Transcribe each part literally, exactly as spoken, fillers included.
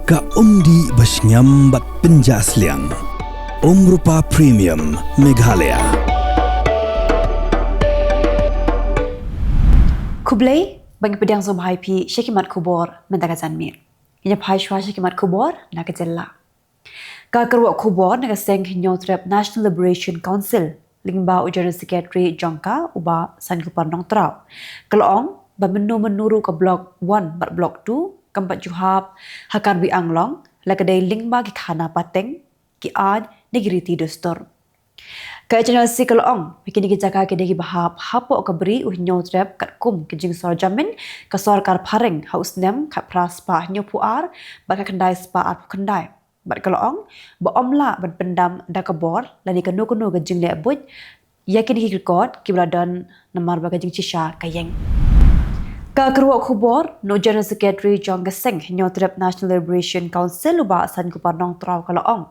Ka umdih ba shngiam bad pynjah sliang. Umrupa Premium Meghalaya. Khublei, ba ngi pdiang sngewbha ïa phi sha ki mat khubor mynta ka janmiet. Ngin ïa phai shuwa sha ki mat khubor na ka jylla. Ka kyrwoh khubor na ka seng Hynñiewtrep National Liberation Council lyngba u General Secretary jong ka u Bah Sainkupar Nongtraw, ka la ong ba mynno mynno ruh ka Block One bad Block Two kam pat ju hap ha Karbi Anglong la ka dei lyngba ki khana pateng, ki aiñ ne ki riti dustur. Ka H N L C ka la ong ba kine ki jaka ki dei kiba hap hapoh ka bri u Hynñiewtrep katkum ka jingsor jamin ka sorkar phareng ha u snem khatphra spah hynñiewphew ar bad khatkhyndai spah arphew khyndai. Bad ka la ong ba ym lah ban pyndam da ka bor lane kano kano ka jingleh buit ïa kine ki record kiba la don namar ba ka jingshisha ka ïeng. Ka kyrwoh khubor na u General Secretary jong ka seng Hynñiewtrep National Liberation Council u Bah Sainkupar Nongtraw ka la ong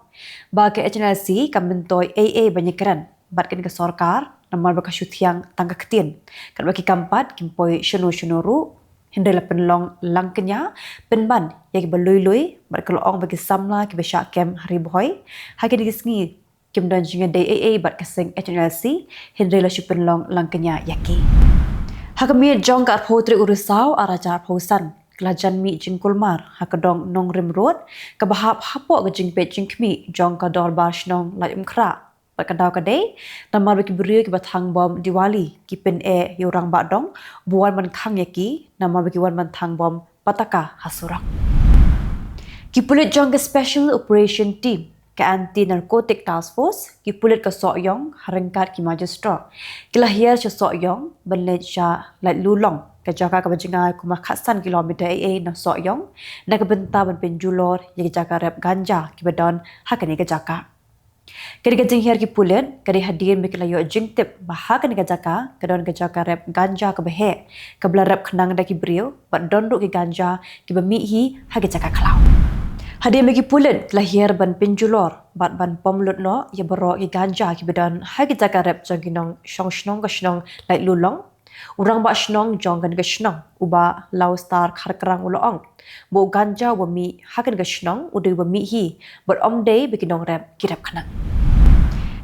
ba ka H N L C kam myntoi ei ei ban ïakren bad kane ka sorkar namar ba ka shu thiang tang ka ktien, katba ki kam pat kim poi shano shano ruh. Hynrei la pynlong langkñia pynban ïa kiba lui lui bad ka la ong ba ki samla kiba shah kem ha Ri Bhoi ha kine ki sngi kim don jingïadei ei ei bad ka seng H N L C, hynrei la shu pynlong langkñia ïa ki. Ha ka miet jong ka arphew tarik u Risaw ar hajar arphew san ka la jan mih jingkulmar ha ka dong Nongrim Road kaba hap hapoh ka jingpeit jingkhmih jong ka Dorbar Shnong Laitumkhrah. Bad ka daw ka dei namar ba ki briew kiba thang bom Diwali ki pyneh ïa u rangbah dong ba wan ban khang ïa ki namar ba ki wan ban thang bom pataka ha surok. Ki pulit jong ka Special Operation Team, ka Anti Narcotic Task Force, ki pulit ka Sohiong ha ryngkat ki magistrate ki la hiar sha Sohiong ban leit sha Laitlulong, ka jaka kaba jngai kumba khatsan kilometer ei ei na Sohiong, na ka bynta ban pynjulor ïa ki jaka rep ganja kiba don ha kane ka jaka. Kane ka jinghiar ki pulit ka dei hadien ba ki la ïoh jingtip ba ha kane ka jaka ka don ka jaka rep ganja kaba heh kaba la rep khnang da ki briew bad don ruh ki ganja kiba mih hi ha ki jaka khlaw. Hadien ba ki pulit ki la hiar ban pynjulor bad ban pom lut noh ïa baroh ki ganja kiba don ha ki jaka rep jong ki nongshong shnong ka shnong Laitlulong, u rangbah shnong jong kane ka shnong u Bah Laustar Kharkrang u la ong ba u ganja uba mih ha kane ka shnong u dei uba mih hi bad ym dei ba ki nongrep ki rep khnang.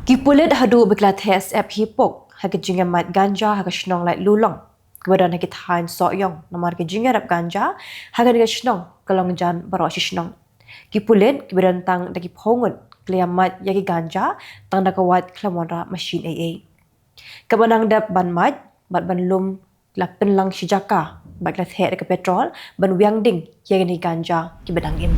Ki pulit haduh ba ki la theh syep hi puk ha ka jingïamait ganja ha ka shnong Laitlulong kaba don ha ki thaiñ Sohiong namar ka jingïarep ganja ha kane ka shnong ka long jan baroh shi shnong. Ki pulit kiba don tang da ki phew ngut ki la ïamait ïa ki ganja tang da ka wait khlem wanrah mashin ei ei. Kaba nang dep ban mait bad ban lum la pynlang shi jaka bad la theh da ka petrol ban wiang ding ïa kine ki ganja kiba dang im.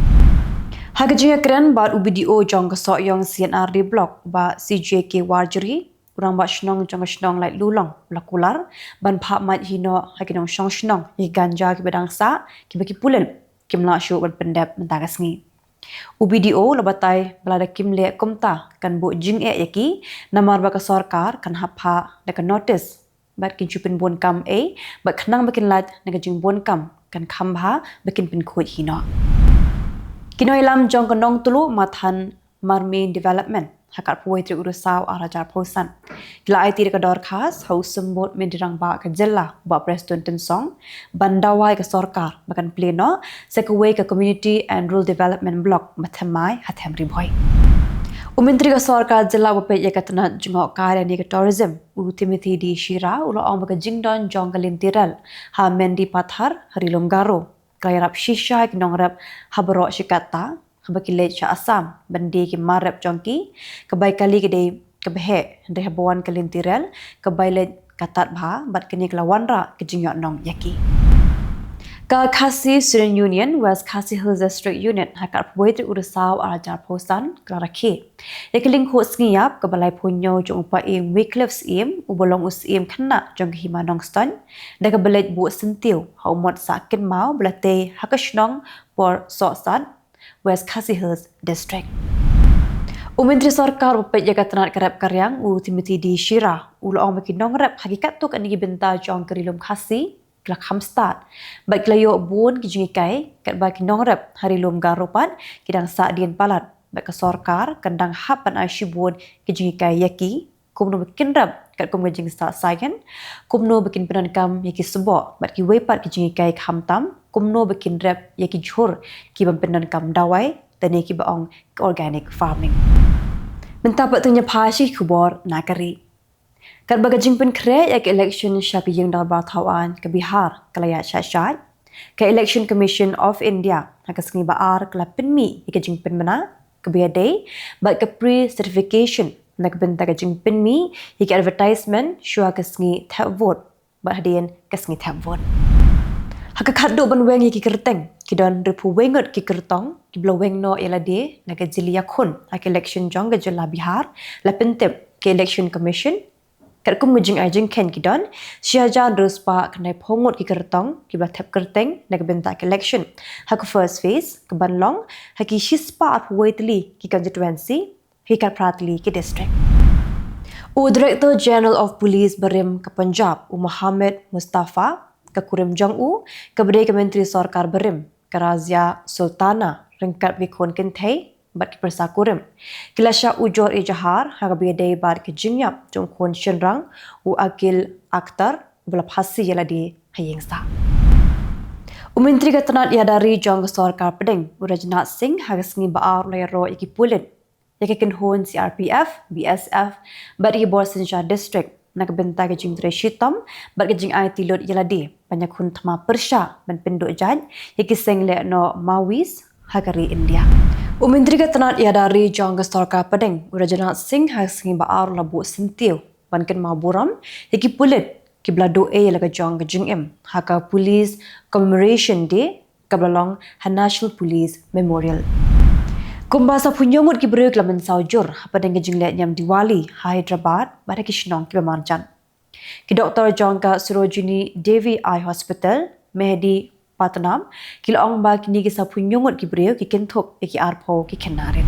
Ha ka jingïakren bad u B D O jong ka Sohiong C and R D Block, Bah C J K Warjri, u rangbah shnong jong ka shnong Laitlulong u la kular ban phah mait hi noh ha ki nongshong shnong ïa ki ganja kiba dang sah kiba ki pulit kim lah shuh ban pyndep mynta ka sngi. U B D O u la batai ba lada kim leh kumta kan buh jingeh ïa ki namar ba ka sorkar kan hap phah da ka notice bad kin shu pynbun kam ei bad khnang ba kin lait na ka jingbun kam kan kham bha ba kin pynkhuid hi noh. Ki nongïalam jong ka Nongtluh Mathan Marmain Development ha ka arphew wei tarik u Risaw ar hajar arphew san ki la aiti da ka dorkhas ha u Symbud Myntri Rangbah ka jylla Bah Prestone Tynsong ban dawa ïa ka sorkar ba kan plie noh sa kawei ka Community and Rural Development Block ba thymmai ha them Ri Bhoi. U Myntri ka sorkar jylla uba peit ïa ka tnat jngohkai lane ka tourism, u Timothy D Shira u la ong ba ka jingdon jong ka lynti rel ha Mendipathar ha Ri Lum Garo ka la ïarap shisha ïa ki nongrep ha baroh shi katta haba ki leit sha Assam ban die ki mar rep jong ki. Ka bai kali ka dei kaba heh, hynrei haba wan ka lynti rel ka bai leit ka tad bha bad kane ka la wanrah ka jingïohnong ïa ki. Ka Khasi Student Union West Khasi Hills District Unit ha ka arphew wei tarik u Risaw ar hajar arphew san ka la rakhe ïa ka lyngkhuh sngi ïap kaba laiphew hynñiew jong u Paiem Wycliffe Syiem uba long u Syiem Khynnah jong ka Hima Nongstoiñ da kaba leit buh syntiew ha u mot sah kynmaw ba la tei ha ka shnong Por Sohsat, West Khasi Hills District. U Myntri Sorkar uba peit ïa ka tnat ka rep ka riang u Timothy D Shira u la ong ba ki nongrep ha ki katto katne ki bynta jong ka Ri Lum Khasi ki la kham stad bad ki la ïoh bun ki jinghikai, katba ki nongrep ha Ri Lum Garo pat ki dang sahdien palat bad ka sorkar kan dang hap ban ai shibun ki jinghikai ïa ki, kumno ba kin rep katkum ka jingstad saiñ, kumno ba kin pyndonkam ïa ki sboh bad kiwei pat ki jinghikai khamtam kumno ba kin rep ïa ki jhur ki bym pyndonkam dawai, lane ki ba ong ki organic farming. Mynta pat to ngin ïa phai sha ki khubor na ka ri. Katba ka jingpynkhreh ïa ka election sha ka ïing dorbar thaw aiñ ka Bihar ka la ïaid shah shah, ka Election Commission of India ha ka sngi ba ar ka la pynmih ïa ka jingpynbna kaba ïadei bad ka pre-certification na ka bynta ka jingpynmih ïa ka advertisement shuwa ka sngi thep vote bad hadien ka sngi thep vote. Ha ka khatduh ban weng ïa ki kyrteng, ki don hynriewphew wei ngut ki kyrtong kiba la weng noh ïa lade na ka jingïakhun ha ka election jong ka jylla Bihar, la pyntip ka Election Commission. Katkum ka jingai jingkheiñ ki don shi hajar hynriew spah khyndaiphew ngut ki kyrtong kiba la thep kyrteng na ka bynta ka election ha ka first phase, kaban long ha ki shispah arphew wei tylli ki constituency, ha ki khatphra tylli ki district. U Director General of Police barim ka Punjab, u Mohammed Mustafa, ka kurim jong u kaba dei ka Myntri Sorkar barim, ka Razia Sultana, ryngkat bad ki khun kynthei bad ki pyrsa kurim, ki la shah ujor ijahar ha kaba ïadei bad ka jingïap jong u khun shynrang, u Aqil Akhtar, uba la phasi ïa lade ha ïingsah. U Myntri ka tnad ïada ri jong ka Sorkar Pdeng, u Rajnath Singh, ha ka sngi ba ar u la ïaroh ïa ki pulit, ïa ka kynhun C R P F, B S F bad ïa ki bor synshar district na ka bynta ka jingtrei shitom bad ka jingaiti lut ïa lade ban ïakhun thma pyrshah ban pynduh jait ïa ki seng lehnoh Maoist ha ka ri India. U Myntri ka tnad ïada ri jong ka Sorkar Pdeng, u Rajnath Singh, ha ka sngi ba ar u la buh syntiew ban kynmaw burom ïa ki pulit kiba la duh ei ïa la ka jong ka jingim ha ka Police Commemoration Day kaba la long ha National Police Memorial. Kumba saphew hynñiew ngut ki briew ki la mynsaw jur hapdeng ka jingleh niam Diwali ha Hyderabad bad ha ki shnong kiba marjan. Ki doktor jong ka Sarojini Devi Eye Hospital, Mehdi Patnam, ki la ong ba kine ki saphew hynñiew ngut ki briew ki kynthup ïa ki arphew ki khynnah rit.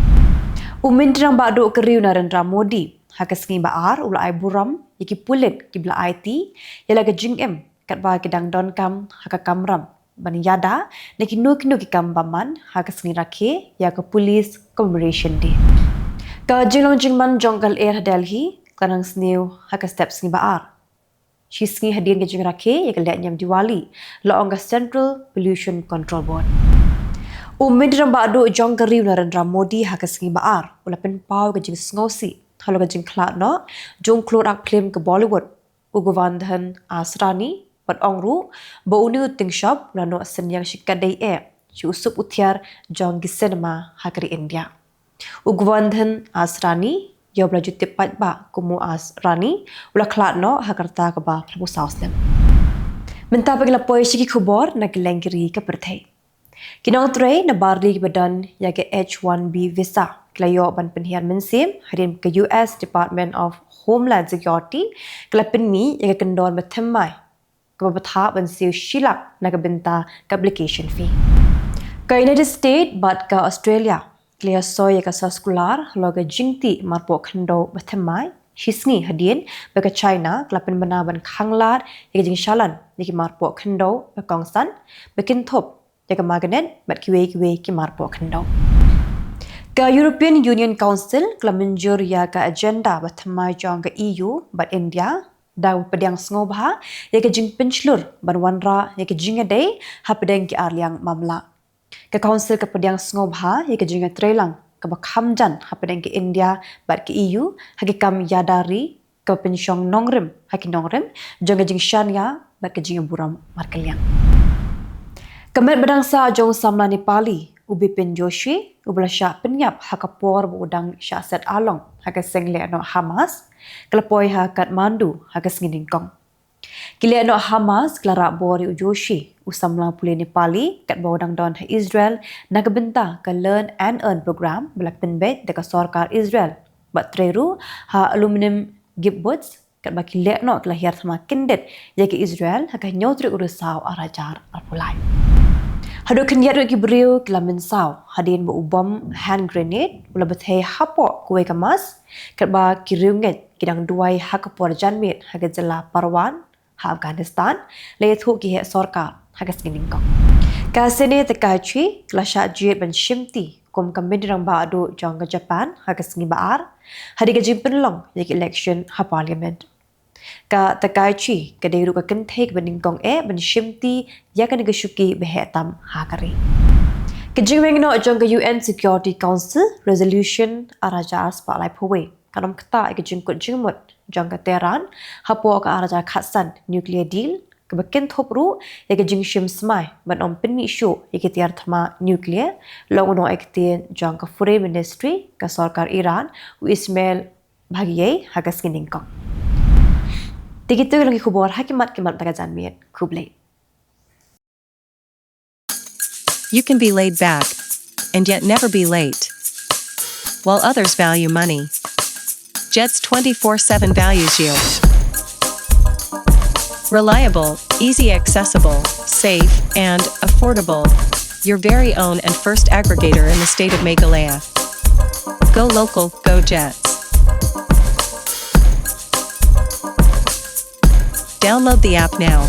U Myntri Rangbah Duh ka ri, u Narendra Modi, ha ka sngi ba ar u la ai burom ïa ki pulit kiba la aiti ïa la ka jingim katba ki dang donkam ha ka kamram ban ïada na kino kino ki kam bymman ha ka sngi rakhe ïa ka Police Commemoration Day. Ka jinglong jingman jong ka lyer ha Delhi ka nang sniew ha ka step sngi ba ar, shi sngi hadien ka jingrakhe ïa ka leh niam Diwali, la ong ka Central Pollution Control Board. U Myntri Rangbah Duh jong ka ri, u Narendra Modi, ha ka sngi ba ar u la pynpaw ka jingsngewsih halor ka jingkhlad noh jong u klur act film ka Bollywood, u Govardhan Asrani, bad ong ruh ba une u tyngshop u la noh synñiang shikatdei eh sha u sup u thiar jong ki cinema ha ka ri India. U Govardhan Asrani, ïa uba la ju tip paidbah kum u Asrani, u la khlad noh ha ka rta kaba phraphew saw snem. Mynta pat ngi la poi sha ki khubor na kylleng ki ri ka pyrthei. Ki nongtrei na bar ri kiba don ïa ka H one B visa ki la ïoh ban pynhiar mynsiem hadien ka U S Department of Homeland Security ka la pynmih ïa ka kyndon ba thymmai kaba bthah ban siew shi lak na ka bynta ka application fee. Ka United States bad ka Australia ki la ïasoi ïa ka soskular halor ka jingtih marpoh khyndew ba thymmai, shi sngi hadien ba ka China ka la pynbna ban khanglad ïa ka jingshalan ïa ki marpoh khyndew ba kongsan ba kynthup ïa ka magnet bad kiwei kiwei ki marpoh khyndew. Ka European Union Council ka la mynjur ïa ka agenda ba thymmai jong ka E U bad India, da kaba pdiang sngewbha ïa ka jingpynshlur ban wanrah ïa ka jingïadei hapdeng ki arliang mamla. Ka Council ka pdiang sngewbha ïa ka jingïatreilang kaba kham jan hapdeng ka India bad ka E U ha ki kam ïada ri, kaba pynshong nongrim ha ki nongrim jong ka jingshaniah bad ka jingïaburom markylliang. Ka met ba dang sah jong u samla Nepali, u Bipin Joshi, uba la shah pynïap ha ka por ba u dang shah set along ha ka seng lehnoh Hamas, ka la poi ha Kathmandu ha ka sngi nyngkong. Ki lehnoh Hamas ki la rah bor ïa u Joshi, u samla pule Nepali, katba u dang don ha Israel na ka bynta ka Learn and Earn program ba la pynbeit da ka sorkar Israel, bad trei ruh ha aluminium kibbutz, katba ki lehnoh ki la hiar thma kyndit ïa ka Israel ha ka hynñiew tarik u Risaw ar hajar arphew lai. Haduh khyndiat ngut ki briew ki la mynsaw hadien ba u bom hand grenade u la bthei hapoh kawei ka mosque, katba ki riewngeit ki dang duwai ha ka por janmiet ha ka jylla Parwan ha Afghanistan, la ïathuh ki heh sorkar ha ka sngi nyngkong. Ka Sene Takaichi ka la shah jied ban shimti kum ka Myntri Rangbah Duh jong ka Japan ha ka sngi ba ar, hadien ka jingpynlong ïa ka election ha Parliament. Ka Takaichi ka dei ruh ka kynthei kaba nyngkong eh ban shimti ïa kane ka shuki ba heh tam ha ka ri. Ka jingweng noh jong ka U N Security Council Resolution ar hajar spah laiphew wei kan ym ktah ïa ka jingkut jingmut jong ka Tehran hapoh ka ar hajar khatsan nuclear deal, kaba kynthup ruh ïa ka jingshim smai ban ym pynmih shuh ïa ki tiar thma nuclear, long u nongïalam jong ka Foreign Ministry ka sorkar Iran, u Ismail Baghei, ha ka sngi Nyngkong. Te kito ki long ki khubor ha khmat khmat da ka janmiet. Khublei. You can be laid back and yet never be late, while others value money. Jets twenty-four seven values you. Reliable, easy accessible, safe, and affordable. Your very own and first aggregator in the state of Meghalaya. Go local, go Jets. Download the app now.